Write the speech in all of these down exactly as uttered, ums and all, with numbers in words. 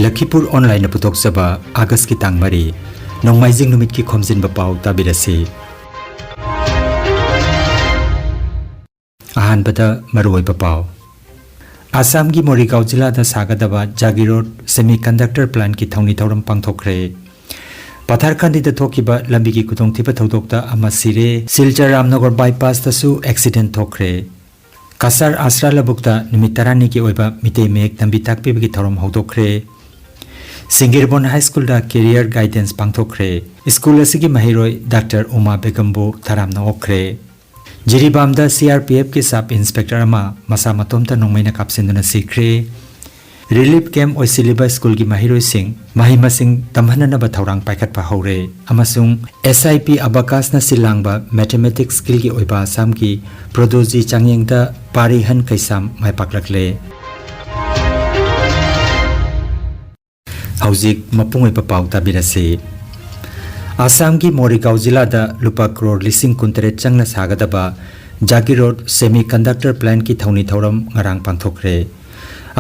ꯂꯈꯤꯄꯨꯔ ꯑꯣꯟꯂꯥꯏꯟꯅ ꯄꯨꯊꯣꯛꯆꯕ ꯑꯥꯒꯁꯀꯤ ꯇꯥꯡ ꯃꯔꯤ, ꯅꯣꯡꯃꯥꯏꯖꯤꯡ ꯅꯨꯃꯤꯠꯀꯤ ꯈꯣꯝꯖꯤꯟꯕ ꯄꯥꯎ ꯇꯥꯕꯤꯔꯁꯤ꯫ ꯑꯍꯥꯟꯕꯗ ꯃꯔꯨꯑꯣꯏꯕ ꯄꯥꯎ꯫ ꯑꯁꯥꯝꯒꯤ ꯃꯣꯔꯤꯒꯥꯎ ꯖꯤꯂꯥꯗ ꯁꯥꯒꯗꯕ ꯖꯥꯒꯤꯔꯣꯗ ꯁꯦꯃꯤ ꯀꯟꯗꯛꯇꯔ ꯄ꯭ꯂꯥꯟꯠꯀꯤ ꯊꯧꯅꯤ ꯊꯧꯔꯝ ꯄꯥꯡꯊꯣꯛꯈ꯭ꯔꯦ꯫ ꯄꯊꯥꯔꯀꯥꯟꯗꯤꯗ ꯊꯣꯛꯈꯤꯕ ꯂꯝꯕꯤꯒꯤ ꯈꯨꯗꯣꯡꯊꯤꯕ ꯊꯧꯗꯣꯛꯇ ꯑꯃ ꯁꯤꯔꯦ꯫ ꯁꯤꯜꯆꯔ ꯔꯥꯝꯅꯒꯔ ꯕꯥꯏꯄꯥꯁꯇꯁꯨ ꯑꯦꯛꯁꯤꯗꯦꯟꯠ ꯊꯣꯛꯈ꯭ꯔꯦ꯫ ꯀꯁꯥꯔ ꯑꯁ꯭ꯔꯥ ꯂꯧꯕꯨꯛꯇ ꯅꯨꯃꯤꯠ ꯇꯔꯥꯅꯤꯒꯤ ꯑꯣꯏꯕ ꯃꯤꯇꯩ ꯃꯌꯦꯛ ꯇꯝꯕꯤ ꯇꯥꯛꯄꯤꯕꯒꯤ ꯊꯧꯔꯝ ꯍꯧꯗꯣꯛꯈ꯭ꯔꯦ꯫ ꯁꯤꯡꯒꯤꯔꯕꯣꯟ ꯍꯥꯏ ꯁ꯭ꯀꯨꯜꯗ ꯀꯦꯔꯤꯌꯔ ꯒꯥꯏꯗꯦꯟꯁ ꯄꯥꯡꯊꯣꯛꯈ꯭ꯔꯦ꯫ ꯁ꯭ꯀꯨꯜ ꯑꯁꯤꯒꯤ ꯃꯍꯩꯔꯣꯏ ꯗꯥꯛꯇꯔ ꯎꯃꯥ ꯕꯦꯒꯝꯕꯨ ꯇꯔꯥꯝꯅ ꯑꯣꯛꯈ꯭ꯔꯦ꯫ ꯖꯤꯔꯤꯕꯥꯝꯗ ꯁꯤ ꯑꯥꯔ ꯄꯤ ꯑꯦꯐꯀꯤ ꯁꯕ ꯏꯟꯁꯄꯦꯛꯇꯔ ꯑꯃ ꯃꯁꯥ ꯃꯇꯣꯝꯇ ꯅꯣꯡꯃꯩꯅ ꯀꯥꯞꯁꯤꯟꯗꯨꯅ ꯁꯤꯈ꯭ꯔꯦ꯫ ꯔꯤꯂꯤꯐ ꯀꯦꯝꯞ ꯑꯣꯏꯁꯤꯜꯂꯤꯕ ꯁ꯭ꯀꯨꯜꯒꯤ ꯃꯍꯩꯔꯣꯏꯁꯤꯡ ꯃꯍꯩ ꯃꯁꯤꯡ ꯇꯝꯍꯟꯅꯅꯕ ꯊꯧꯔꯥꯡ ꯄꯥꯏꯈꯠꯄ ꯍꯧꯔꯦ ꯑꯃꯁꯨꯡ ꯑꯦꯁ ꯑꯥꯏ ꯄꯤ ꯑꯕꯥꯀꯥꯁꯅ ꯁꯤꯜ ꯂꯥꯡꯕ ꯃꯦꯊꯃꯦꯇꯤꯛꯁ ꯁ꯭ꯀꯤꯜꯒꯤ ꯑꯣꯏꯕ ꯑꯁꯥꯝꯒꯤ ꯄ꯭ꯔꯣꯗꯣꯖꯤ ꯆꯥꯡꯌꯦꯡꯗ ꯄꯥꯔꯤꯍꯟ ꯀꯩꯁꯥꯝ ꯃꯥꯏ ꯄꯥꯛꯂꯛꯂꯦ꯫ ꯍꯧꯖꯤꯛ ꯃꯄꯨꯡ ꯑꯣꯏꯕ ꯄꯥꯎ ꯇꯥꯕꯤꯔꯁꯤ꯫ ꯑꯁꯥꯝꯒꯤ ꯃꯣꯔꯤꯒꯥꯎ ꯖꯤꯂꯥꯗ ꯂꯨꯄꯥ ꯀ꯭ꯔꯣꯔ ꯂꯤꯁꯤꯡ ꯀꯨꯟꯇꯔꯦꯠ ꯆꯪꯅ ꯁꯥꯒꯗꯕ ꯖꯥꯒꯤꯔꯣꯗ ꯁꯦꯃꯤ ꯀꯟꯗꯛꯇꯔ ꯄ꯭ꯂꯥꯟꯠꯀꯤ ꯊꯧꯅꯤ ꯊꯧꯔꯝ ꯉꯔꯥꯡ ꯄꯥꯡꯊꯣꯛꯈ꯭ꯔꯦ꯫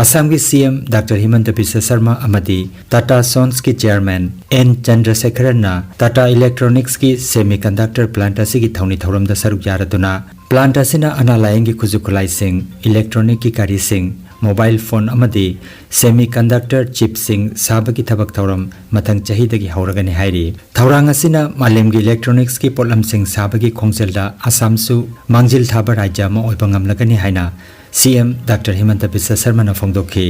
ꯑꯁꯥꯝꯒꯤ ꯁꯤ ꯑꯦꯝ ꯗꯥꯛꯇꯔ ꯍꯤꯃꯟꯇ ꯕꯤꯁ꯭ꯋ ꯁꯔꯃ ꯑꯃꯗꯤ ꯇꯥꯇꯥ ꯁꯣꯟꯁꯀꯤ ꯆꯦꯌꯔꯃꯦꯟ ꯑꯦꯟ ꯆꯟꯗ꯭ꯔꯁꯦꯈꯔꯟꯅ ꯇꯥꯇꯥ ꯏꯂꯦꯛꯇ꯭ꯔꯣꯅꯤꯛꯁꯀꯤ ꯁꯦꯃꯤ ꯀꯟꯗꯛꯇꯔ ꯄ꯭ꯂꯥꯟꯠ ꯑꯁꯤꯒꯤ ꯊꯧꯅꯤ ꯊꯧꯔꯝꯗ ꯁꯔꯨꯛ ꯌꯥꯔꯗꯨꯅ ꯄ꯭ꯂꯥꯟꯠ ꯑꯁꯤꯅ ꯑꯅꯥ ꯂꯥꯌꯦꯡꯒꯤ ꯈꯨꯠꯁꯨ ꯈꯨꯠꯂꯥꯏꯁꯤꯡ, ꯏꯂꯦꯛꯇ꯭ꯔꯣꯅꯤꯛꯀꯤ ꯒꯥꯔꯤꯁꯤꯡ, ꯃꯣꯕꯥꯏꯜ ꯐꯣꯟ ꯑꯃꯗꯤ ꯁꯦꯃꯤ ꯀꯟꯗꯛꯇꯔ ꯆꯤꯞꯁꯤꯡ ꯁꯥꯕꯒꯤ ꯊꯕꯛ ꯊꯧꯔꯝ ꯃꯊꯪ ꯆꯍꯤꯗꯒꯤ ꯍꯧꯔꯒꯅꯤ ꯍꯥꯏꯔꯤ꯫ ꯊꯧꯔꯥꯡ ꯑꯁꯤꯅ ꯃꯥꯂꯦꯝꯒꯤ ꯏꯂꯦꯛꯇ꯭ꯔꯣꯅꯤꯛꯁꯀꯤ ꯄꯣꯠꯂꯝꯁꯤꯡ ꯁꯥꯕꯒꯤ ꯈꯣꯡꯖꯦꯜꯗ ꯑꯁꯥꯝꯁꯨ ꯃꯥꯡꯖꯤꯜ ꯊꯥꯕ ꯔꯥꯖ꯭ꯌ ꯑꯃ ꯑꯣꯏꯕ ꯉꯝꯂꯒꯅꯤ ꯍꯥꯏꯅ ꯁꯤ ꯑꯦꯝ ꯗꯥꯛꯇꯔ ꯍꯤꯃꯟꯇ ꯕꯤꯁ꯭ꯋ ꯁꯔꯃꯅ ꯐꯣꯡꯗꯣꯛꯈꯤ꯫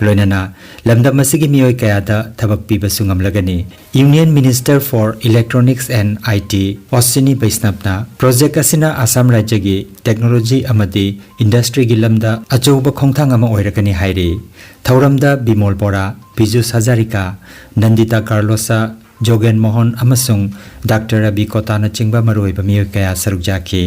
ꯂꯣꯏꯅꯅ ꯂꯝꯗꯝ ꯑꯁꯤꯒꯤ ꯃꯤꯑꯣꯏ ꯀꯌꯥꯗ ꯊꯕꯛ ꯄꯤꯕꯁꯨ ꯉꯝꯂꯒꯅꯤ꯫ Union Minister for Electronics and I T ꯑꯣꯁꯤꯅꯤ ꯕꯩꯁꯅꯞꯅ ꯄ꯭ꯔꯣꯖꯦꯛ ꯑꯁꯤꯅ ꯑꯁꯥꯝ ꯔꯥꯖ꯭ꯌꯒꯤ ꯇꯦꯛꯅꯣꯂꯣꯖꯤ ꯑꯃꯗꯤ ꯏꯟꯗꯁꯇ꯭ꯔꯤꯒꯤ ꯂꯝꯗ ꯑꯆꯧꯕ ꯈꯣꯡꯊꯥꯡ ꯑꯃ ꯑꯣꯏꯔꯒꯅꯤ ꯍꯥꯏꯔꯤ꯫ ꯊꯧꯔꯝꯗ ꯕꯤꯃꯣꯜ ꯕꯣꯔꯥ, ꯄꯤꯖꯨꯁ ꯍꯖꯥꯔꯤꯀꯥ, ꯅꯟꯗꯤꯇꯥ ꯀꯥꯔꯂꯣꯁꯥ, ꯖꯣꯒꯦꯟ ꯃꯣꯍꯟ ꯑꯃꯁꯨꯡ ꯗꯥꯛꯇꯔ ꯔꯕꯤ ꯀꯣꯇꯥꯅꯆꯤꯡꯕ ꯃꯔꯨꯑꯣꯏꯕ ꯃꯤꯑꯣꯏ ꯀꯌꯥ ꯁꯔꯨꯛ ꯌꯥꯈꯤ꯫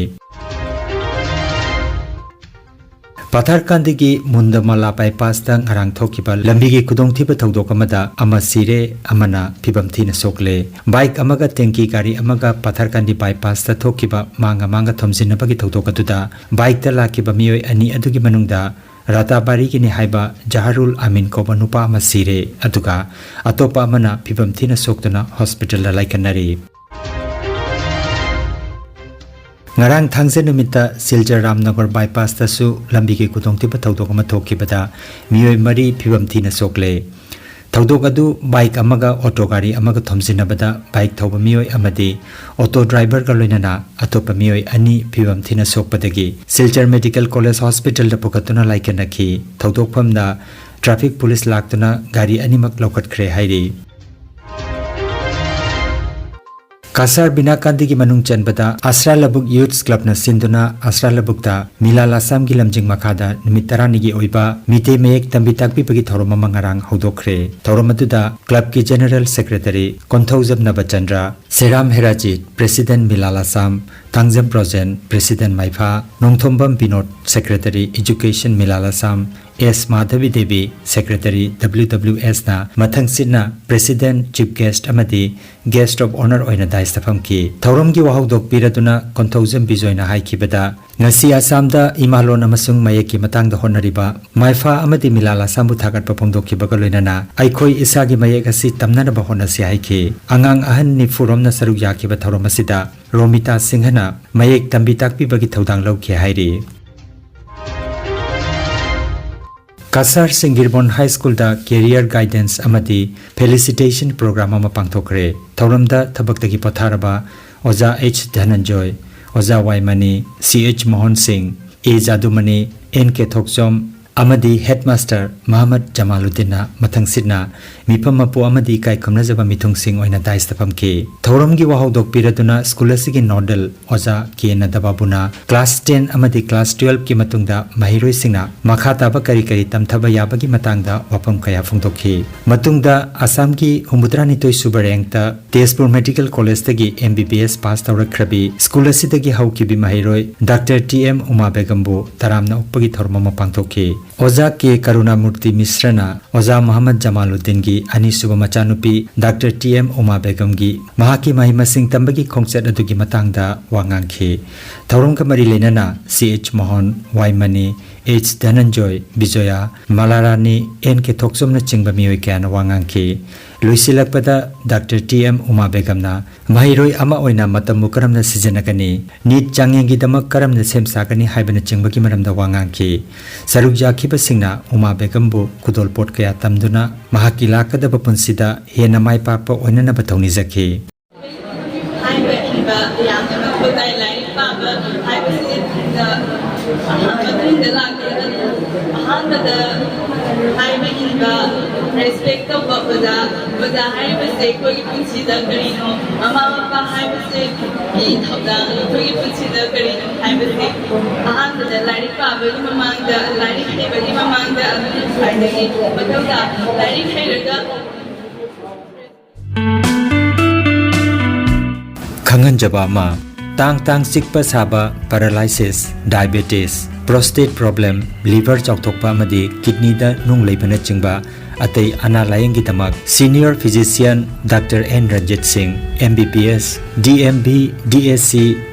ꯄꯊꯥꯔꯀꯥꯟꯗꯒꯤ ꯃꯨꯟꯗꯃꯥꯂꯥ ꯕꯥꯏꯄꯥꯁꯇ ꯉꯔꯥꯡ ꯊꯣꯛꯈꯤꯕ ꯂꯝꯕꯤꯒꯤ ꯈꯨꯗꯣꯡꯊꯤꯕ ꯊꯧꯗꯣꯛ ꯑꯃꯗ ꯑꯃ ꯁꯤꯔꯦ, ꯑꯃꯅ ꯐꯤꯕꯝ ꯊꯤꯅ ꯁꯣꯛꯂꯦ꯫ ꯕꯥꯏꯛ ꯑꯃꯒ ꯇꯦꯡꯀꯤ ꯒꯥꯔꯤ ꯑꯃꯒ ꯄꯊꯥꯔꯀꯥꯟꯗꯤ ꯕꯥꯏꯄꯥꯁꯇ ꯊꯣꯛꯈꯤꯕ ꯃꯥꯡꯒ ꯃꯥꯡꯒ ꯊꯣꯝꯖꯤꯟꯅꯕꯒꯤ ꯊꯧꯗꯣꯛ ꯑꯗꯨꯗ ꯕꯥꯏꯛꯇ ꯂꯥꯛꯈꯤꯕ ꯃꯤꯑꯣꯏ ꯑꯅꯤ ꯑꯗꯨꯒꯤ ꯃꯅꯨꯡꯗ ꯔꯥꯇꯥꯕꯥꯔꯤꯒꯤꯅꯤ ꯍꯥꯏꯕ ꯖꯍꯥꯔꯨꯜ ꯑꯃꯤꯟ ꯀꯧꯕ ꯅꯨꯄꯥ ꯑꯃ ꯁꯤꯔꯦ, ꯑꯗꯨꯒ ꯑꯇꯣꯞꯄ ꯑꯃꯅ ꯐꯤꯕꯝ ꯊꯤꯅ ꯁꯣꯛꯇꯨꯅ ꯍꯣꯁꯄꯤꯇꯥꯜꯗ ꯂꯥꯏꯀꯠꯅꯔꯤ꯫ ꯉꯔꯥꯡ ꯊꯥꯡꯖ ꯅꯨꯃꯤꯠꯇ ꯁꯤꯜꯆꯔ ꯔꯥꯝꯅꯒꯔ ꯕꯥꯏꯄꯥꯁꯇꯁꯨ ꯂꯝꯕꯤꯒꯤ ꯈꯨꯗꯣꯡꯊꯤꯕ ꯊꯧꯗꯣꯛ ꯑꯃ ꯊꯣꯛꯈꯤꯕꯗ ꯃꯤꯑꯣꯏ ꯃꯔꯤ ꯐꯤꯕꯝ ꯊꯤꯅ ꯁꯣꯛꯂꯦ꯫ ꯊꯧꯗꯣꯛ ꯑꯗꯨ ꯕꯥꯏꯛ ꯑꯃꯒ ꯑꯣꯇꯣ ꯒꯥꯔꯤ ꯑꯃꯒ ꯊꯣꯝꯖꯤꯟꯅꯕꯗ ꯕꯥꯏꯛ ꯊꯧꯕ ꯃꯤꯑꯣꯏ ꯑꯃꯗꯤ ꯑꯣꯇꯣ ꯗ꯭ꯔꯥꯏꯚꯔꯒ ꯂꯣꯏꯅꯅ ꯑꯇꯣꯞꯄ ꯃꯤꯑꯣꯏ ꯑꯅꯤ ꯐꯤꯕꯝ ꯊꯤꯅ ꯁꯣꯛꯄꯗꯒꯤ ꯁꯤꯜꯆꯔ ꯃꯦꯗꯤꯀꯦꯜ ꯀꯣꯂꯦꯖ ꯍꯣꯁꯄꯤꯇꯥꯜꯗ ꯄꯨꯈꯠꯇꯨꯅ ꯂꯥꯏꯀꯠꯅꯈꯤ꯫ ꯊꯧꯗꯣꯛꯐꯝꯗ ꯇ꯭ꯔꯥꯐꯤꯛ ꯄꯨꯂꯤꯁ ꯂꯥꯛꯇꯨꯅ ꯒꯥꯔꯤ ꯑꯅꯤꯃꯛ ꯂꯧꯈꯠꯈ꯭ꯔꯦ ꯍꯥꯏꯔꯤ꯫ ꯀꯁꯥꯔ ꯕꯤꯅꯥꯀꯥꯟꯗꯤꯒꯤ ꯃꯅꯨꯡ ꯆꯟꯕꯗ ꯑꯁ꯭ꯔꯥ ꯂꯕꯨꯛ ꯌꯨꯊꯁ ꯀ꯭ꯂꯕꯅ ꯁꯤꯟꯗꯨꯅ ꯑꯁ꯭ꯔꯥ ꯂꯕꯨꯛꯇ ꯃꯤꯂꯥꯜ ꯑꯁꯥꯝꯒꯤ ꯂꯝꯖꯤꯡ ꯃꯈꯥꯗ ꯅꯨꯃꯤꯠ ꯇꯔꯥꯅꯤꯒꯤ ꯑꯣꯏꯕ ꯃꯤꯇꯩ ꯃꯌꯦꯛ ꯇꯝꯕꯤ ꯇꯥꯛꯄꯤꯕꯒꯤ ꯊꯧꯔꯝ ꯑꯃ ꯉꯔꯥꯡ ꯍꯧꯗꯣꯛꯈ꯭ꯔꯦ꯫ ꯊꯧꯔꯝ ꯑꯗꯨꯗ ꯀ꯭ꯂꯕꯀꯤ general secretary Konthoujam Nabachandra, Seram Herajit, president ꯃꯤꯂꯥꯜ ꯑꯁꯥꯝ, ꯇꯥꯡꯖꯝ ꯄ꯭ꯔꯣꯖꯦꯟ, ꯄ꯭ꯔꯦꯁꯤꯗꯦꯟꯠ ꯃꯥꯏꯐꯥ, ꯅꯣꯡꯊꯣꯝꯕꯝ ꯕꯤꯅꯣꯗ, ꯁꯦꯀ꯭ꯔꯦꯇꯔꯤ ꯑꯦꯖꯨꯀꯦꯁꯟ ꯃꯤꯂꯥꯜ Assam, S Madhabi Devi, secretary W W ꯑꯦꯁꯅ ꯃꯊꯪꯁꯤꯠꯅ ꯄ꯭ꯔꯦꯁꯤꯗꯦꯟꯠ, ꯆꯤꯐ ꯒꯦꯁ꯭ꯠ ꯑꯃꯗꯤ ꯒꯦꯁ꯭ꯠ ꯑꯣꯐ ꯑꯣꯅꯔ ꯑꯣꯏꯅ ꯗꯥꯏꯁꯇ ꯐꯝꯈꯤ꯫ ꯊꯧꯔꯝꯒꯤ ꯋꯥꯍꯧꯗꯣꯛ ꯄꯤꯔꯗꯨꯅ ꯀꯣꯟꯊꯧꯖꯝ ꯕꯤꯖꯣꯏꯅ ꯍꯥꯏꯈꯤꯕꯗ, ꯉꯁꯤ ꯑꯁꯥꯝꯗ ꯏꯃꯥꯂꯣꯟ ꯑꯃꯁꯨꯡ ꯃꯌꯦꯛꯀꯤ ꯃꯇꯥꯡꯗ ꯍꯣꯠꯅꯔꯤꯕ ꯃꯥꯏꯐꯥ ꯑꯃꯗꯤ ꯃꯤꯂꯥꯜ ꯑꯁꯥꯝꯕꯨ ꯊꯥꯒꯠꯄ ꯐꯣꯡꯗꯣꯛꯈꯤꯕꯒ ꯂꯣꯏꯅꯅ ꯑꯩꯈꯣꯏ ꯏꯁꯥꯒꯤ ꯃꯌꯦꯛ ꯑꯁꯤ ꯇꯝꯅꯅꯕ ꯍꯣꯠꯅꯁꯤ ꯍꯥꯏꯈꯤ꯫ ꯑꯉꯥꯡ ꯑꯍꯟ ꯅꯤꯐꯨ ꯔꯣꯝꯅ ꯁꯔꯨꯛ ꯌꯥꯈꯤꯕ ꯊꯧꯔꯝ ꯑꯁꯤꯗ ꯔꯣꯃꯤꯇꯥ ꯁꯤꯡꯍꯅ ꯃꯌꯦꯛ ꯇꯝꯕꯤ ꯇꯥꯛꯄꯤꯕꯒꯤ ꯊꯧꯗꯥꯡ ꯂꯧꯈꯤ ꯍꯥꯏꯔꯤ꯫ ꯀꯁꯥꯔ ꯁꯤꯡꯒꯤꯔꯕꯣꯟ ꯍꯥꯏ ꯁ꯭ꯀꯨꯜꯗ ꯀꯦꯔꯤꯌꯔ ꯒꯥꯏꯗꯦꯟꯁ ꯑꯃꯗꯤ ꯐꯦꯂꯤꯁꯤꯇꯦꯁꯟ ꯄ꯭ꯔꯣꯒ꯭ꯔꯥꯝ ꯑꯃ ꯄꯥꯡꯊꯣꯛꯈ꯭ꯔꯦ꯫ ꯊꯧꯔꯝꯗ ꯊꯕꯛꯇꯒꯤ ꯄꯣꯊꯥꯔꯕ ꯑꯣꯖꯥ ꯑꯩꯆ ꯙꯅꯟꯖꯣꯏ, ꯑꯣꯖꯥ ꯋꯥꯏ ꯃꯅꯤ, ꯁꯤ ꯑꯩꯆ ꯃꯣꯍꯟ ꯁꯤꯡ, ꯑꯦ ꯖꯥꯗꯨꯃꯅꯤ, ꯑꯦꯟ ꯀꯦ ꯊꯣꯛꯆꯣꯝ ꯑꯃꯗꯤ ꯍꯦꯗꯃꯥꯁꯇꯔ ꯃꯍꯃꯗ ꯖꯃꯥꯂꯨꯗꯤꯟꯅ ꯃꯊꯪꯁꯤꯠꯅ ꯃꯤꯐꯝ ꯃꯄꯨ ꯑꯃꯗꯤ ꯏꯀꯥꯏ ꯈꯨꯝꯅꯖꯕ ꯃꯤꯊꯨꯡꯁꯤꯡ ꯑꯣꯏꯅ ꯗꯥꯏꯁꯇ ꯐꯝꯈꯤ꯫ ꯊꯧꯔꯝꯒꯤ ꯋꯥꯍꯧꯗꯣꯛ ꯄꯤꯔꯗꯨꯅ ꯁ꯭ꯀꯨꯜ ꯑꯁꯤꯒꯤ ꯅꯣꯗꯜ ꯑꯣꯖꯥ ꯀꯦ ꯅꯗꯕꯥꯕꯨꯅ ꯀ꯭ꯂꯥꯁ ꯇꯦꯟ ꯑꯃꯗꯤ ꯀ꯭ꯂꯥꯁ ꯇꯨꯋꯦꯜꯐꯀꯤ ꯃꯇꯨꯡꯗ ꯃꯍꯩꯔꯣꯏꯁꯤꯡꯅ ꯃꯈꯥ ꯇꯥꯕ ꯀꯔꯤ ꯀꯔꯤ ꯇꯝꯊꯕ ꯌꯥꯕꯒꯤ ꯃꯇꯥꯡꯗ ꯋꯥꯐꯝ ꯀꯌꯥ ꯐꯣꯡꯗꯣꯛꯈꯤ꯫ ꯃꯇꯨꯡꯗ ꯑꯁꯥꯝꯒꯤ ꯍꯨꯝꯐꯨꯇꯔꯥꯅꯤꯊꯣꯏ ꯁꯨꯕ ꯔꯦꯡꯛꯇ ꯇꯦꯖꯄꯨꯔ ꯃꯦꯗꯤꯀꯦꯜ ꯀꯣꯂꯦꯖꯇꯒꯤ M B B S pass ꯇꯧꯔꯛꯈ꯭ꯔꯕꯤ ꯁ꯭ꯀꯨꯜ ꯑꯁꯤꯗꯒꯤ ꯍꯧꯈꯤꯕꯤ ꯃꯍꯩꯔꯣꯏ ꯗꯥꯛꯇꯔ ꯇꯤ ꯑꯦꯝ ꯎꯃꯥ ꯕꯦꯒꯝꯕꯨ ꯇꯔꯥꯝꯅ ꯑꯣꯛꯄꯒꯤ ꯊꯧꯔꯝ ꯑꯃ ꯄꯥꯡꯊꯣꯛꯈꯤ꯫ ꯑꯣꯖꯥ ꯀꯦ ꯀꯔꯨꯅꯥꯃꯨꯔꯇꯤ ꯃꯤꯁ꯭ꯔꯅ ꯑꯣꯖꯥ ꯃꯨꯍꯝꯃꯗ ꯖꯃꯥꯂꯨꯗꯗꯤꯟꯒꯤ ꯑꯅꯤꯁꯨꯕ ꯃꯆꯥꯅꯨꯄꯤ ꯗꯥꯛꯇꯔ ꯇꯤ ꯑꯦꯝ ꯎꯃꯥ ꯕꯦꯒꯝꯒꯤ ꯃꯍꯥꯛꯀꯤ ꯃꯍꯩ ꯃꯁꯤꯡ ꯇꯝꯕꯒꯤ ꯈꯣꯡꯆꯠ ꯑꯗꯨꯒꯤ ꯃꯇꯥꯡꯗ ꯋꯥ ꯉꯥꯡꯈꯤ꯫ ꯊꯧꯔꯝꯒ ꯃꯔꯤ ꯂꯩꯅꯅ C H Mohan, Y Mani, H Dhananjoy, Bijoya, Malarani, N K ꯊꯣꯛꯆꯣꯝꯅꯆꯤꯡꯕ ꯃꯤꯑꯣꯏ ꯀꯌꯥꯅ ꯋꯥ ꯉꯥꯡꯈꯤ꯫ ꯂꯣꯏꯁꯤꯜꯂꯛꯄꯗ ꯗꯥꯛꯇꯔ ꯇꯤ ꯑꯦꯝ ꯎꯃꯥ ꯕꯦꯒꯝꯅ ꯃꯍꯩꯔꯣꯏ ꯑꯃ ꯑꯣꯏꯅ ꯃꯇꯝꯕꯨ ꯀꯔꯝꯅ ꯁꯤꯖꯤꯟꯅꯒꯅꯤ, ꯅꯤꯠ ꯆꯥꯡꯌꯦꯡꯒꯤꯗꯃꯛ ꯀꯔꯝꯅ ꯁꯦꯝ ꯁꯥꯒꯅꯤ ꯍꯥꯏꯕꯅꯆꯤꯡꯕꯒꯤ ꯃꯔꯝꯗ ꯋꯥ ꯉꯥꯡꯈꯤ꯫ ꯁꯔꯨꯛ ꯌꯥꯈꯤꯕꯁꯤꯡꯅ ꯎꯃꯥ ꯕꯦꯒꯝꯕꯨ ꯈꯨꯗꯣꯜꯄꯣꯠ ꯀꯌꯥ ꯇꯝꯗꯨꯅ ꯃꯍꯥꯛꯀꯤ ꯂꯥꯛꯀꯗꯕ ꯄꯨꯟꯁꯤꯗ ꯍꯦꯟꯅ ꯃꯥꯏ ꯄꯥꯛꯄ ꯑꯣꯏꯅꯅꯕ ꯊꯧꯅꯤꯖꯈꯤ꯫ ꯍꯥꯏꯕ ꯏꯟꯕ ꯌꯥꯝꯅ ꯃꯊꯧ ꯇꯥꯏ꯫ ꯂꯥꯏꯔꯤꯛ ꯄꯥꯕ ꯍꯥꯏꯕꯁꯤ ꯃꯇꯨꯡꯗ ꯂꯥꯛꯀꯗꯕ ꯑꯍꯥꯟꯕꯗ ꯍꯥꯏꯕ ꯏꯟꯕ, ꯔꯦꯁꯄꯦꯛ ꯇꯧꯕ ꯑꯣꯖꯥ꯫ ꯑꯣꯖꯥ ꯍꯥꯏꯔꯤꯕꯁꯦ ꯑꯩꯈꯣꯏꯒꯤ ꯄꯨꯟꯁꯤꯗ ꯀꯔꯤꯅꯣ, ꯃꯃꯥ ꯃꯄꯥ ꯍꯥꯏꯕꯁꯦ ꯒꯤ ꯊꯧꯗꯥꯡ ꯑꯩꯈꯣꯏꯒꯤ ꯄꯨꯟꯁꯤꯗ ꯀꯔꯤꯅꯣ ꯍꯥꯏꯕꯁꯦ ꯑꯍꯥꯟꯕꯗ ꯂꯥꯏꯔꯤꯛ ꯄꯥꯕꯒꯤ ꯃꯃꯥꯡꯗ, ꯂꯥꯏꯔꯤꯛ ꯍꯩꯕꯒꯤ ꯃꯃꯥꯡꯗ ꯈ꯭ꯋꯥꯏꯗꯒꯤ ꯃꯊꯧ ꯇꯥꯕ ꯂꯥꯏꯔꯤꯛ ꯍꯩꯔꯒ ꯈꯪꯍꯟꯖꯕ ꯑꯃ, ꯇꯥꯡ ꯇꯥꯡ ꯆꯤꯛꯄ ꯁꯥꯕ, paralysis, diabetes, prostate problem, liver ꯆꯥꯎꯊꯣꯛꯄ ꯑꯃꯗꯤ ꯀꯤꯗꯅꯤꯗ ꯅꯨꯡ ꯂꯩꯕꯅꯆꯤꯡꯕ ꯑꯇꯩ ꯑꯅꯥ ꯂꯥꯌꯦꯡꯒꯤꯗꯃꯛ senior physician doctor N Ranjit Singh, M B B S, D M V, D S C,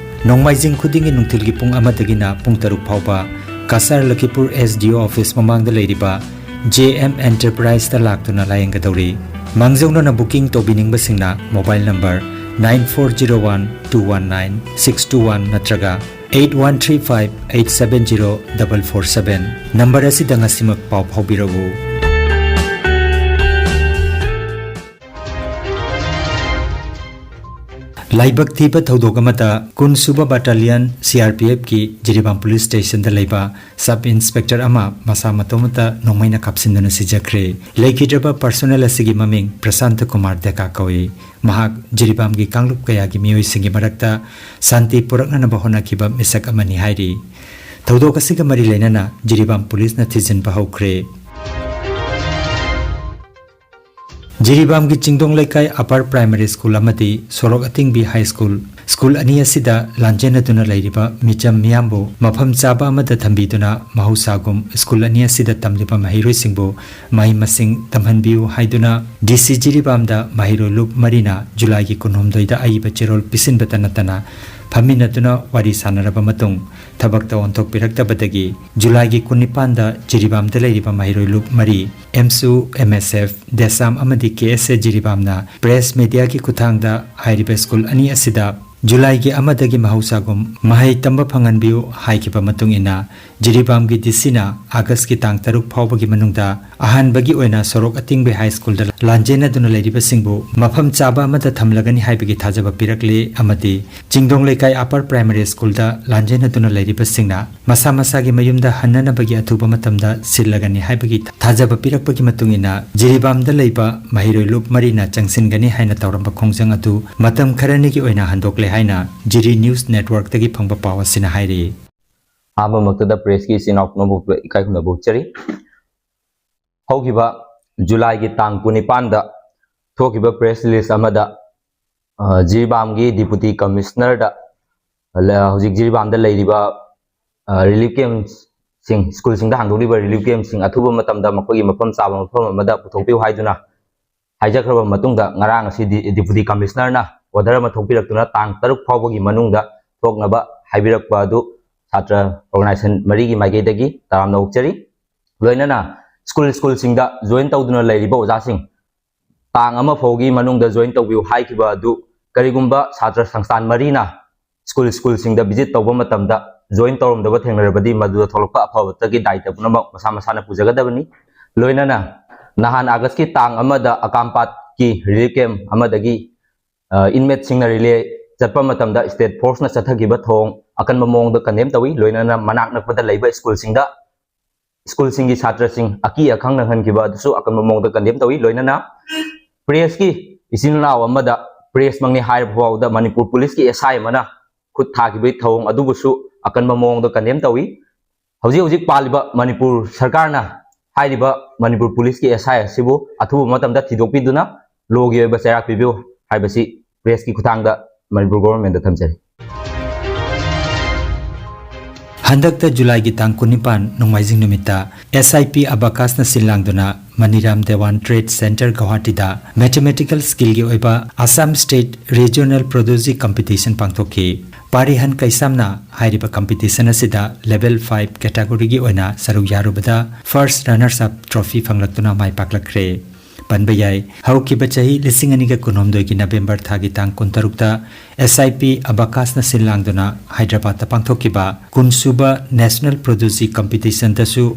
Nongmaijing ꯈꯨꯗꯤꯡꯒꯤ ꯅꯨꯡꯊꯤꯜꯒꯤ ꯄꯨꯡ ꯑꯃꯗꯒꯤꯅ ꯄꯨꯡ ꯇꯔꯨꯛ ꯐꯥꯎꯕ ꯀꯁꯥꯔ ꯂꯈꯤꯄꯨꯔ ꯑꯦꯁ ꯗꯤ ꯑꯣ ꯑꯣꯐꯤꯁ ꯃꯃꯥꯡꯗ ꯂꯩꯔꯤꯕ ꯖꯦ ꯑꯦꯝ ꯑꯦꯟꯇꯔꯄ꯭ꯔꯥꯏꯖꯇ ꯂꯥꯛꯇꯨꯅ ꯂꯥꯌꯦꯡꯒꯗꯧꯔꯤ꯫ ꯃꯥꯡꯖꯧꯅꯅ ꯕꯨꯀꯤꯡ ꯇꯧꯕꯤꯅꯤꯡꯕꯁꯤꯡꯅ mobile number nine four zero one two one nine six two one ꯅꯠꯇ꯭ꯔꯒ eight one three five eight seven zero double four seven number ꯑꯁꯤꯗ ꯉꯁꯤꯃꯛ ꯄꯥꯎ ꯐꯥꯎꯕꯤꯔꯛꯎ꯫ ꯂꯥꯏꯕꯛ ꯊꯤꯕ ꯊꯧꯗꯣꯛ ꯑꯃꯗ ꯀꯨꯟ ꯁꯨꯕ ꯕꯠꯇꯥꯂꯤꯌꯟ ꯁꯤ ꯑꯥꯔ ꯄꯤ ꯑꯦꯐꯀꯤ ꯖꯤꯔꯤꯕꯥꯝ ꯄꯨꯂꯤꯁ ꯁ꯭ꯇꯦꯁꯟꯗ ꯂꯩꯕ ꯁꯕ ꯏꯟꯁꯄꯦꯛꯇꯔ ꯑꯃ ꯃꯁꯥ ꯃꯇꯣꯝꯇ ꯅꯣꯡꯃꯩꯅ ꯀꯥꯞꯁꯤꯟꯗꯨꯅ ꯁꯤꯖꯈ꯭ꯔꯦ꯫ ꯂꯩꯈꯤꯗ꯭ꯔꯕ ꯄꯔꯁꯣꯅꯦꯜ ꯑꯁꯤꯒꯤ ꯃꯃꯤꯡ ꯄ꯭ꯔꯁꯥꯟꯇ ꯀꯨꯃꯥꯔ ꯗꯦꯀꯥ ꯀꯧꯏ꯫ ꯃꯍꯥꯛ ꯖꯤꯔꯤꯕꯥꯝꯒꯤ ꯀꯥꯡꯂꯨꯞ ꯀꯌꯥꯒꯤ ꯃꯤꯑꯣꯏꯁꯤꯡꯒꯤ ꯃꯔꯛꯇ ꯁꯥꯟꯇꯤ ꯄꯨꯔꯛꯅꯅꯕ ꯍꯣꯠꯅꯈꯤꯕ ꯃꯤꯁꯛ ꯑꯃꯅꯤ ꯍꯥꯏꯔꯤ꯫ ꯊꯧꯗꯣꯛ ꯑꯁꯤꯒ ꯃꯔꯤ ꯂꯩꯅꯅ ꯖꯤꯔꯤꯕꯥꯝ ꯄꯨꯂꯤꯁꯅ ꯊꯤꯖꯤꯟꯕ ꯍꯧꯈ꯭ꯔꯦ꯫ ꯖꯤꯔꯤꯕꯥꯝꯒꯤ ꯆꯤꯡꯗꯣꯡ ꯂꯩꯀꯥꯏ ꯑꯄꯔ ꯄ꯭ꯔꯥꯏꯃꯔꯤ ꯁ꯭ꯀꯨꯜ ꯑꯃꯗꯤ ꯁꯣꯔꯣꯛ ꯑꯇꯤꯡꯕꯤ ꯍꯥꯏ ꯁ꯭ꯀꯨꯜ ꯁ꯭ꯀꯨꯜ ꯑꯅꯤ ꯑꯁꯤꯗ ꯂꯥꯟꯖꯦꯟꯅꯗꯨꯅ ꯂꯩꯔꯤꯕ ꯃꯤꯆꯝ ꯃꯤꯌꯥꯝꯕꯨ ꯃꯐꯝ ꯆꯥꯕ ꯑꯃꯗ ꯊꯝꯕꯤꯗꯨꯅ, ꯃꯍꯧꯁꯥꯒꯨꯝ ꯁ꯭ꯀꯨꯜ ꯑꯅꯤ ꯑꯁꯤꯗ ꯇꯝꯂꯤꯕ ꯃꯍꯩꯔꯣꯏꯁꯤꯡꯕꯨ ꯃꯍꯩ ꯃꯁꯤꯡ ꯇꯝꯍꯟꯕꯤꯌꯨ ꯍꯥꯏꯗꯨꯅ ꯗꯤ ꯁꯤ ꯖꯤꯔꯤꯕꯥꯝꯗ ꯃꯍꯩꯔꯣꯏ ꯂꯨꯞ ꯃꯔꯤꯅ ꯖꯨꯂꯥꯏꯒꯤ ꯀꯨꯟꯍꯨꯝꯗꯣꯏꯗ ꯑꯏꯕ ꯆꯦꯔꯣꯜ ꯄꯤꯁꯤꯟꯕꯇ ꯅꯠꯇꯅ, ꯐꯝꯃꯤꯟꯅꯗꯨꯅ ꯋꯥꯔꯤ ꯁꯥꯟꯅꯔꯕ ꯃꯇꯨꯡ ꯊꯕꯛꯇ ꯑꯣꯟꯊꯣꯛꯄꯤꯔꯛꯇꯕꯗꯒꯤ ꯖꯨꯂꯥꯏꯒꯤ ꯀꯨꯟꯅꯤꯄꯥꯟꯗ ꯖꯤꯔꯤꯕꯥꯝꯗ ꯂꯩꯔꯤꯕ ꯃꯍꯩꯔꯣꯏ ꯂꯨꯞ ꯃꯔꯤ, ꯑꯦꯝꯁꯨ, ꯑꯦꯝ ꯑꯦꯁ ꯑꯦꯐ, ꯗꯦꯁꯥꯝ ꯑꯃꯗꯤ ꯀꯦ ꯑꯦꯁ ꯑꯦ ꯖꯤꯔꯤꯕꯥꯝꯅ ꯄ꯭ꯔꯦꯁ ꯃꯦꯗꯤꯌꯥꯒꯤ ꯈꯨꯠꯊꯥꯡꯗ ꯍꯥꯏꯔꯤꯕ ꯁ꯭ꯀꯨꯜ ꯑꯅꯤ ꯑꯁꯤꯗ ꯖꯨꯂꯥꯏꯒꯤ ꯑꯃꯗꯒꯤ ꯃꯍꯧꯁꯥꯒꯨꯝ ꯃꯍꯩ ꯇꯝꯕ ꯐꯪꯍꯟꯕꯤꯌꯨ ꯍꯥꯏꯈꯤꯕ ꯃꯇꯨꯡ ꯏꯟꯅ, ꯖꯤꯔꯤꯕꯥꯝꯒꯤ ꯗꯤ ꯁꯤꯅ ꯑꯥꯒꯁꯀꯤ ꯇꯥꯡ ꯇꯔꯨꯛ ꯐꯥꯎꯕꯒꯤ ꯃꯅꯨꯡꯗ ꯑꯍꯥꯟꯕꯒꯤ ꯑꯣꯏꯅ ꯁꯣꯔꯣꯛ ꯑꯇꯤꯡꯕꯤ ꯍꯥꯏ ꯁ꯭ꯀꯨꯜꯗ ꯂꯥꯟꯖꯦꯟꯅꯗꯨꯅ ꯂꯩꯔꯤꯕꯁꯤꯡꯕꯨ ꯃꯐꯝ ꯆꯥꯕ ꯑꯃꯗ ꯊꯝꯂꯒꯅꯤ ꯍꯥꯏꯕꯒꯤ ꯊꯥꯖꯕ ꯄꯤꯔꯛꯂꯤ ꯑꯃꯗꯤ ꯆꯤꯡꯗꯣꯡ ꯂꯩꯀꯥꯏ ꯑꯄꯔ ꯄ꯭ꯔꯥꯏꯃꯥꯔꯤ ꯁ꯭ꯀꯨꯜꯗ ꯂꯥꯟꯖꯦꯟꯅꯗꯨꯅ ꯂꯩꯔꯤꯕꯁꯤꯡꯅ ꯃꯁꯥ ꯃꯁꯥꯒꯤ ꯃꯌꯨꯝꯗ ꯍꯟꯅꯅꯕꯒꯤ ꯑꯊꯨꯕ ꯃꯇꯝꯗ ꯁꯤꯜꯂꯒꯅꯤ ꯍꯥꯏꯕꯒꯤ ꯊꯥꯖꯕ ꯄꯤꯔꯛꯄꯒꯤ ꯃꯇꯨꯡ ꯏꯟꯅ, ꯖꯤꯔꯤꯕꯥꯝꯗ ꯂꯩꯕ ꯃꯍꯩꯔꯣꯏ ꯂꯨꯞ ꯃꯔꯤꯅ ꯆꯪꯁꯤꯟꯒꯅꯤ ꯍꯥꯏꯅ ꯇꯧꯔꯝꯕ ꯈꯣꯡꯖꯪ ꯑꯗꯨ ꯃꯇꯝ ꯈꯔꯅꯤꯒꯤ ꯑꯣꯏꯅ ꯍꯟꯗꯣꯛꯂꯦ ꯍꯥꯏꯅ ꯖꯤꯔꯤ ꯅ꯭ꯌꯨꯁ ꯅꯦꯠꯋꯥꯔꯛꯇꯒꯤ ꯐꯪꯕ ꯄꯥꯎ ꯑꯁꯤꯅ ꯍꯥꯏꯔꯤ꯫ ꯑꯍꯥꯟꯕꯃꯛꯇꯗ ꯄ꯭ꯔꯦꯁꯀꯤ ꯏꯆꯤꯟ ꯏꯅꯥꯎ ꯄꯨꯝꯅꯃꯛꯄꯨ ꯏꯀꯥꯏ ꯈꯨꯝꯅꯕ ꯎꯠꯆꯔꯤ꯫ ꯍꯧꯈꯤꯕ ꯖꯨꯂꯥꯏꯒꯤ ꯇꯥꯡ ꯀꯨꯟꯅꯤꯄꯥꯟꯗ ꯊꯣꯛꯈꯤꯕ ꯄ꯭ꯔꯦꯁ ꯔꯤꯂꯤꯖ ꯑꯃꯗ, ꯑ, ꯖꯤꯔꯤꯕꯥꯝꯒꯤ ꯗꯤꯄꯨꯇꯤ ꯀꯃꯤꯁꯅꯔꯗ, ꯂ-, ꯍꯧꯖꯤꯛ ꯖꯤꯔꯤꯕꯥꯝꯗ ꯂꯩꯔꯤꯕ, ꯑ, ꯔꯤꯂꯤꯐ ꯀꯦꯝꯞꯁꯤꯡ, ꯁ꯭ꯀꯨꯜꯁꯤꯡꯗ ꯍꯥꯡꯗꯣꯛꯂꯤꯕ ꯔꯤꯂꯤꯐ ꯀꯦꯝꯞꯁꯤꯡ ꯑꯊꯨꯕ ꯃꯇꯝꯗ ꯃꯈꯣꯏꯒꯤ ꯃꯐꯝ ꯆꯥꯕ ꯃꯐꯝ ꯑꯃꯗ ꯄꯨꯊꯣꯛꯄꯤꯌꯨ ꯍꯥꯏꯗꯨꯅ ꯍꯥꯏꯖꯈ꯭ꯔꯕ ꯃꯇꯨꯡꯗ, ꯉꯔꯥꯡ ꯑꯁꯤ ꯗꯤ-, ꯗꯤꯄꯨꯇꯤ ꯀꯃꯤꯁꯅꯔꯅ ꯑꯣꯔꯗꯔ ꯑꯃ ꯊꯣꯛꯄꯤꯔꯛꯇꯨꯅ ꯇꯥꯡ ꯇꯔꯨꯛ ꯐꯥꯎꯕꯒꯤ ꯃꯅꯨꯡꯗ ꯊꯣꯛꯅꯕ ꯍꯥꯏꯕꯤꯔꯛꯄ ꯑꯗꯨ ꯁꯥꯇ꯭ꯔ ꯑꯣꯔꯒꯅꯥꯏꯖꯦꯁꯟ ꯃꯔꯤꯒꯤ ꯃꯥꯏꯀꯩꯗꯒꯤ ꯇꯔꯥꯝꯅ ꯑꯣꯛꯆꯔꯤ꯫ ꯂꯣꯏꯅꯅ ꯁ꯭ꯀꯨꯜ, ꯁ꯭ꯀꯨꯜꯁꯤꯡꯗ ꯖꯣꯏꯟ ꯇꯧꯗꯨꯅ ꯂꯩꯔꯤꯕ ꯑꯣꯖꯥꯁꯤꯡ, ꯇꯥꯡ ꯑꯃ ꯐꯥꯎꯒꯤ ꯃꯅꯨꯡꯗ ꯖꯣꯏꯟ ꯇꯧꯕꯤꯌꯨ ꯍꯥꯏꯈꯤꯕ ꯑꯗꯨ ꯀꯔꯤꯒꯨꯝꯕ ꯁꯥꯇ꯭ꯔ ꯁꯪꯁꯊꯥꯟ ꯃꯔꯤꯅ ꯁ꯭ꯀꯨꯜ, ꯁ꯭ꯀꯨꯜꯁꯤꯡꯗ ꯚꯤꯖꯤꯠ ꯇꯧꯕ ꯃꯇꯝꯗ ꯖꯣꯏꯟ ꯇꯧꯔꯝꯗꯕ ꯊꯦꯡꯅꯔꯕꯗꯤ, ꯃꯗꯨꯗ ꯊꯣꯛꯂꯛꯄ ꯑꯐꯕꯇꯒꯤ ꯗꯥꯏꯇ ꯄꯨꯝꯅꯃꯛ ꯃꯁꯥ ꯃꯁꯥꯅ ꯄꯨꯖꯒꯗꯕꯅꯤ꯫ ꯂꯣꯏꯅꯅ ꯅꯍꯥꯟ ꯑꯥꯒꯁꯀꯤ ꯇꯥꯡ ꯑꯃꯗ ꯑꯀꯥꯝꯄꯥꯠꯀꯤ ꯔꯤꯂꯤꯐ ꯀꯦꯝꯞ ꯑꯃꯗꯒꯤ, ꯑ, ꯏꯟꯃꯦꯠꯁꯤꯡꯅ ꯔꯤꯂꯦ ꯆꯠꯄ ꯃꯇꯝꯗ ꯁ꯭ꯇꯦꯠ ꯐꯣꯔꯁꯅ ꯆꯠꯊꯈꯤꯕ ꯊꯧꯑꯣꯡ ꯑꯀꯟꯕ ꯃꯑꯣꯡꯗ ꯀꯟꯗꯦꯝ ꯇꯧꯏ꯫ ꯂꯣꯏꯅꯅ ꯃꯅꯥꯛ ꯅꯛꯄꯗ ꯂꯩꯕ ꯁ꯭ꯀꯨꯜꯁꯤꯡꯗ, ꯁ꯭ꯀꯨꯜꯁꯤꯡꯒꯤ ꯁꯥꯇ꯭ꯔꯁꯤꯡ ꯑꯀꯤ ꯑꯈꯪ ꯅꯪꯍꯟꯈꯤꯕ ꯑꯗꯨꯁꯨ ꯑꯀꯟꯕ ꯃꯑꯣꯡꯗ ꯀꯟꯗꯦꯝ ꯇꯧꯏ꯫ ꯂꯣꯏꯅꯅ ꯄ꯭ꯔꯦꯁꯀꯤ ꯏꯆꯤꯟ ꯏꯅꯥꯎ ꯑꯃꯗ ꯄ꯭ꯔꯦꯁꯃꯛꯅꯤ ꯍꯥꯏꯔꯕ ꯐꯥꯎꯕꯗ ꯃꯅꯤꯄꯨꯔ ꯄꯨꯂꯤꯁꯀꯤ ꯑꯦꯁ ꯑꯥꯏ ꯑꯃꯅ ꯈꯨꯠ ꯊꯥꯈꯤꯕꯒꯤ ꯊꯧꯑꯣꯡ ꯑꯗꯨꯕꯨꯁꯨ ꯑꯀꯟꯕ ꯃꯑꯣꯡꯗ ꯀꯟꯗꯦꯝ ꯇꯧꯏ꯫ ꯍꯧꯖꯤꯛ ꯍꯧꯖꯤꯛ ꯄꯥꯜꯂꯤꯕ ꯃꯅꯤꯄꯨꯔ ꯁꯔꯀꯥꯔꯅ ꯍꯥꯏꯔꯤꯕ ꯃꯅꯤꯄꯨꯔ ꯄꯨꯂꯤꯁꯀꯤ ꯑꯦꯁ ꯑꯥꯏ ꯑꯁꯤꯕꯨ ꯑꯊꯨꯕ ꯃꯇꯝꯗ ꯊꯤꯗꯣꯛꯄꯤꯗꯨꯅ ꯂꯣꯒꯤ ꯑꯣꯏꯕ ꯆꯩꯔꯥꯛ ꯄꯤꯕꯤꯌꯨ ꯍꯥꯏꯕꯁꯤ ꯄ꯭ꯔꯦꯁꯀꯤ ꯈꯨꯠꯊꯥꯡꯗ ꯃꯅꯤꯄꯨꯔ ꯒꯣꯚꯔꯟꯃꯦꯟꯗ ꯊꯝꯖꯔꯤ꯫ ꯍꯟꯗꯛꯇ ꯖꯨꯂꯥꯏꯒꯤ ꯇꯥꯡ ꯀꯨꯟꯅꯤꯄꯥꯟ ꯅꯣꯡꯃꯥꯏꯖꯤꯡ ꯅꯨꯃꯤꯠꯇ ꯑꯦꯁ ꯑꯥꯏ ꯄꯤ ꯑꯕꯥꯀꯥꯁꯅ ꯁꯤꯜ ꯂꯥꯡꯗꯨꯅ ꯃꯅꯤꯔꯥꯝ ꯗꯦꯋꯥꯟ ꯇ꯭ꯔꯦꯗ ꯁꯦꯟꯇꯔ ꯒꯧꯍꯥꯇꯤꯗ ꯃꯦꯊꯃꯦꯇꯤꯀꯦꯜ ꯁ꯭ꯀꯤꯜꯒꯤ ꯑꯣꯏꯕ ꯑꯁꯥꯝ ꯁ꯭ꯇꯦꯠ ꯔꯤꯖꯅꯦꯜ ꯄ꯭ꯔꯣꯗ꯭ꯌꯨꯁꯤ ꯀꯝꯄꯤꯇꯤꯁꯟ ꯄꯥꯡꯊꯣꯛꯈꯤ꯫ ꯄꯥꯔꯤꯍꯟ ꯀꯩꯁꯥꯝꯅ ꯍꯥꯏꯔꯤꯕ ꯀꯝꯄꯤꯇꯤꯁꯟ ꯑꯁꯤꯗ ꯂꯦꯚꯦꯜ ꯐꯥꯏꯚ ꯀꯦꯇꯥꯒꯣꯔꯤꯒꯤ ꯑꯣꯏꯅ ꯁꯔꯨꯛ ꯌꯥꯔꯨꯕꯗ ꯐꯥꯔꯁ ꯔꯅꯔꯁ ꯑꯞ ꯇ꯭ꯔꯣꯐꯤ ꯐꯪꯂꯛꯇꯨꯅ ꯃꯥꯏ ꯄꯥꯛꯂꯛꯈ꯭ꯔꯦ꯫ ꯄꯟꯕ ꯌꯥꯏ, ꯍꯧꯈꯤꯕ ꯆꯍꯤ ꯂꯤꯁꯤꯡ ꯑꯅꯤꯒ ꯀꯨꯟꯍꯨꯝꯗꯣꯏꯒꯤ ꯅꯕꯦꯝꯕꯔ ꯊꯥꯒꯤ ꯇꯥꯡ ꯀꯨꯟꯇꯔꯨꯛꯇ ꯑꯦꯁ ꯑꯥꯏ ꯄꯤ ꯑꯕꯥꯀꯥꯁꯅ ꯁꯤꯜ ꯂꯥꯡꯗꯨꯅ ꯍꯥꯏꯗ꯭ꯔꯕꯥꯗꯇ ꯄꯥꯡꯊꯣꯛꯈꯤꯕ ꯀꯨꯟꯁꯨꯕ ꯅꯦꯁꯅꯦꯜ ꯄ꯭ꯔꯣꯗ꯭ꯌꯨꯁꯤ ꯀꯝꯄꯤꯇꯤꯁꯟꯗꯁꯨ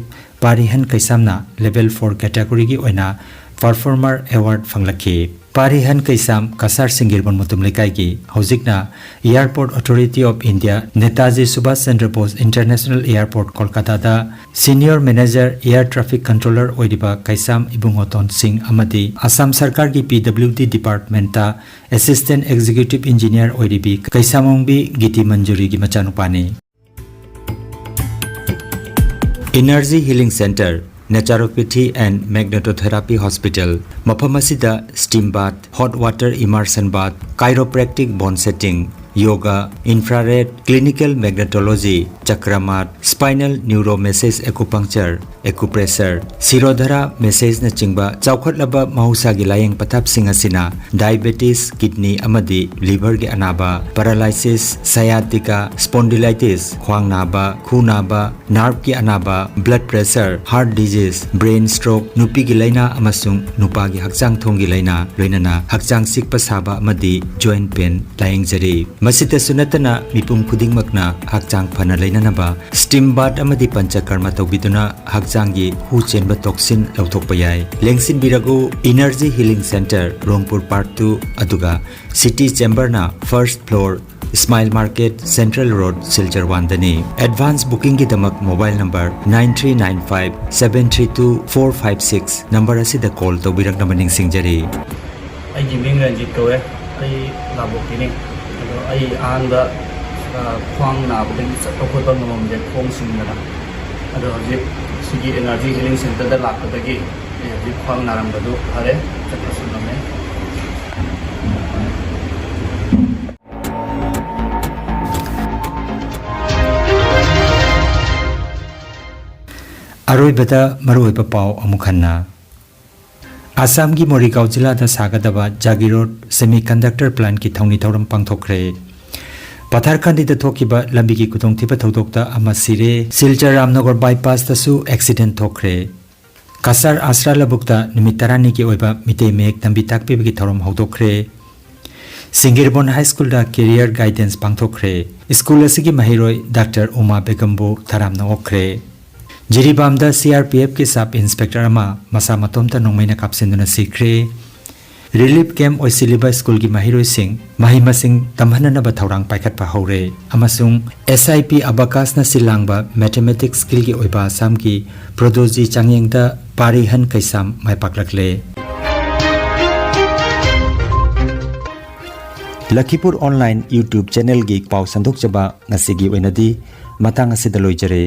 ꯄꯥꯔꯤꯍꯟ ꯀꯩꯁꯥꯝꯅ ꯂꯦꯚꯦꯜ ꯐꯣꯔ ꯀꯦꯇꯥꯒꯣꯔꯤꯒꯤ ꯑꯣꯏꯅ ꯄꯔꯐꯣꯔꯃꯔ ꯑꯦꯋꯥꯔꯗ ꯐꯪꯂꯛꯈꯤ꯫ ꯄꯥꯔꯤꯍꯟ ꯀꯩꯁꯥꯝ ꯀꯁꯥꯔ ꯁꯤꯡꯒꯤꯔꯕꯣꯟ ꯃꯨꯇꯨꯝ ꯂꯩꯀꯥꯏꯒꯤ ꯍꯧꯖꯤꯛꯅ Airport Authority of India, Netaji Subhash Chandra Bose International Airport, ꯀꯣꯜꯀꯥꯇꯥꯗ senior manager air traffic controller ꯑꯣꯏꯔꯤꯕ ꯀꯩꯁꯥꯝ ꯏꯕꯨꯡꯉꯣꯇꯣꯟ ꯁꯤꯡ ꯑꯃꯗꯤ ꯑꯁꯥꯝ ꯁꯔꯀꯥꯔꯒꯤ P W D department assistant executive engineer ꯑꯣꯏꯔꯤꯕꯤ ꯀꯩꯁꯥꯃꯣꯡꯕꯤ ꯒꯤꯇꯤ ꯃꯟꯖꯨꯔꯤꯒꯤ ꯃꯆꯥꯅꯨꯄꯥꯅꯤ꯫ Energy Healing Center, Naturopathy and Magnetotherapy Hospital, ꯃꯐꯝ ꯑꯁꯤꯗ steam bath, hot water immersion bath, chiropractic bone setting, yoga, infrared, clinical magnetology, ꯆꯀ꯭ꯔꯃꯥꯠ, spinal neuromassage acupuncture, acupressure, ꯁꯤꯔꯣꯙꯔꯥ ꯃꯦꯁꯦꯖꯅꯆꯤꯡꯕ ꯆꯥꯎꯈꯠꯂꯕ ꯃꯍꯧꯁꯥꯒꯤ ꯂꯥꯌꯦꯡ ꯄꯊꯥꯞꯁꯤꯡ ꯑꯁꯤꯅ diabetes, kidney ꯑꯃꯗꯤ liverꯒꯤ ꯑꯅꯥꯕ, paralysis, sciatica, spondylitis, ꯈ꯭ꯋꯥꯡ ꯅꯥꯕ, ꯈꯨ ꯅꯥꯕ, nerveꯀꯤ ꯑꯅꯥꯕ, blood pressure, heart disease, brain stroke, ꯅꯨꯄꯤꯒꯤ ꯂꯥꯏꯅꯥ ꯑꯃꯁꯨꯡ ꯅꯨꯄꯥꯒꯤ ꯍꯛꯆꯥꯡ ꯊꯣꯡꯒꯤ ꯂꯥꯏꯅꯥ, ꯂꯣꯏꯅꯅ ꯍꯛꯆꯥꯡ ꯆꯤꯛꯄ ꯁꯥꯕ ꯑꯃꯗꯤ joint pain ꯂꯥꯌꯦꯡꯖꯔꯤ꯫ ꯃꯁꯤꯇꯁꯨ ꯅꯠꯇꯅ ꯃꯤꯄꯨꯝ ꯈꯨꯗꯤꯡꯃꯛꯅ ꯍꯛꯆꯥꯡ ꯐꯅ ꯂꯩꯅꯅꯕ steam bath ꯑꯃꯗꯤ ꯄꯟꯆꯀꯔꯃ ꯇꯧꯕꯤꯗꯨꯅ ꯍꯛꯆꯥꯡꯒꯤ ꯍꯨ ꯆꯦꯟꯕ toxin ꯂꯧꯊꯣꯛꯄ ꯌꯥꯏ꯫ ꯂꯦꯡꯁꯤꯟꯕꯤꯔꯒꯨ, Energy Healing Center, ꯔꯣꯡꯄꯨꯔ Park two, ꯑꯗꯨꯒ City Chamberꯅ first floor, Smile Market, Central Road, Silchar one ꯗꯅꯤ꯫ Advance bookingꯒꯤꯗꯃꯛ mobile number nine three nine five seven three two four five six number ꯑꯁꯤꯗ call ꯇꯧꯕꯤꯔꯛꯅꯕ ꯅꯤꯡꯁꯤꯡꯖꯔꯤ꯫ ꯑꯩꯒꯤ ꯃꯤꯡ ꯔꯟꯖꯤꯠ ꯀꯧꯋꯦ꯫ ꯑꯩ ꯂꯥꯕꯣꯛꯀꯤꯅꯤ꯫ ꯑꯗꯣ ꯑꯩ ꯑꯍꯥꯟꯕ, ꯑ, ꯈ꯭ꯋꯥꯡ ꯅꯥꯕꯗꯒꯤ ꯆꯠꯄ ꯈꯣꯠꯄ ꯉꯝꯃꯝꯗꯦ, ꯈꯣꯡ ꯁꯤꯡꯗꯅ꯫ ꯑꯗꯣ ꯍꯧꯖꯤꯛ ꯁꯤꯒꯤ Energy Healing Centerꯗ ꯂꯥꯛꯄꯗꯒꯤ ꯑꯩ ꯍꯧꯖꯤꯛ ꯈ꯭ꯋꯥꯡ ꯅꯥꯔꯝꯕꯗꯨ ꯐꯔꯦ, ꯆꯠꯄꯁꯨ ꯉꯝꯃꯦ꯫ ꯑꯔꯣꯏꯕꯗ ꯃꯔꯨꯑꯣꯏꯕ ꯄꯥꯎ ꯑꯃꯨꯛ ꯍꯟꯅ꯫ ꯑꯁꯥꯝꯒꯤ ꯃꯣꯔꯤꯒꯥꯎ ꯖꯤꯂꯥꯗ ꯁꯥꯒꯗꯕ ꯖꯥꯒꯤꯔꯣꯗ ꯁꯦꯃꯤꯀꯟꯗꯛꯇꯔ ꯄ꯭ꯂꯥꯟꯠꯀꯤ ꯊꯧꯅꯤ ꯊꯧꯔꯝ ꯄꯥꯡꯊꯣꯛꯈ꯭ꯔꯦ꯫ ꯄꯊꯥꯔꯈꯟꯗꯤꯗ ꯊꯣꯛꯈꯤꯕ ꯂꯝꯕꯤꯒꯤ ꯈꯨꯗꯣꯡꯊꯤꯕ ꯊꯧꯗꯣꯛꯇ ꯑꯃ ꯁꯤꯔꯦ꯫ ꯁꯤꯜꯆꯔ ꯔꯥꯝꯅꯒꯔ ꯕꯥꯏꯄꯥꯁꯇꯁꯨ ꯑꯦꯛꯁꯤꯗꯦꯟꯠ ꯊꯣꯛꯈ꯭ꯔꯦ꯫ ꯀꯁꯥꯔ ꯑꯁ꯭ꯔꯥ ꯂꯧꯕꯨꯛꯇ ꯅꯨꯃꯤꯠ ꯇꯔꯥꯅꯤꯒꯤ ꯑꯣꯏꯕ ꯃꯤꯇꯩ ꯃꯌꯦꯛ ꯇꯝꯕꯤ ꯇꯥꯛꯄꯤꯕꯒꯤ ꯊꯧꯔꯝ ꯍꯧꯗꯣꯛꯈ꯭ꯔꯦ꯫ ꯁꯤꯡꯒꯤꯔꯕꯣꯟ ꯍꯥꯏ ꯁ꯭ꯀꯨꯜꯗ ꯀꯦꯔꯤꯌꯔ ꯒꯥꯏꯗꯦꯟꯁ ꯄꯥꯡꯊꯣꯛꯈ꯭ꯔꯦ꯫ ꯁ꯭ꯀꯨꯜ ꯑꯁꯤꯒꯤ ꯃꯍꯩꯔꯣꯏ ꯗꯥꯛꯇꯔ ꯎꯃꯥ ꯕꯦꯒꯝꯕꯨ ꯇꯔꯥꯝꯅ ꯑꯣꯛꯈ꯭ꯔꯦ꯫ ꯖꯤꯔꯤꯕꯥꯝꯗ ꯁꯤ ꯑꯥꯔ ꯄꯤ ꯑꯦꯐꯀꯤ ꯁꯕ ꯏꯟꯁꯄꯦꯛꯇꯔ ꯑꯃ ꯃꯁꯥ ꯃꯇꯣꯝꯇ ꯅꯣꯡꯃꯩꯅ ꯀꯥꯞꯁꯤꯟꯗꯨꯅ ꯁꯤꯈ꯭ꯔꯦ꯫ ꯔꯤꯂꯤꯐ ꯀꯦꯝꯞ ꯑꯣꯏꯁꯤꯜꯂꯤꯕ ꯁ꯭ꯀꯨꯜꯒꯤ ꯃꯍꯩꯔꯣꯏꯁꯤꯡ ꯃꯍꯩ ꯃꯁꯤꯡ ꯇꯝꯍꯟꯅꯅꯕ ꯊꯧꯔꯥꯡ ꯄꯥꯏꯈꯠꯄ ꯍꯧꯔꯦ꯫ ꯑꯃꯁꯨꯡ ꯑꯦꯁ ꯑꯥꯏ ꯄꯤ ꯑꯕꯥꯀꯥꯁꯅ ꯁꯤꯜ ꯂꯥꯡꯕ ꯃꯦꯊꯃꯦꯇꯤꯛꯁ ꯁ꯭ꯀꯤꯜꯒꯤ ꯑꯣꯏꯕ ꯑꯁꯥꯝꯒꯤ ꯄ꯭ꯔꯣꯗꯣꯖꯤ ꯆꯥꯡꯌꯦꯡꯗ ꯄꯥꯔꯤꯍꯟ ꯀꯩꯁꯥꯝ ꯃꯥꯏ ꯄꯥꯛꯂꯛꯂꯦ꯫ ꯂꯈꯤꯄꯨꯔ ꯑꯣꯟꯂꯥꯏꯟ YouTube ꯆꯦꯅꯦꯜꯒꯤ ꯄꯥꯎ ꯁꯟꯗꯣꯛꯆꯕ ꯉꯁꯤꯒꯤ ꯑꯣꯏꯅꯗꯤ ꯃꯇꯥꯡ ꯑꯁꯤꯗ ꯂꯣꯏꯖꯔꯦ꯫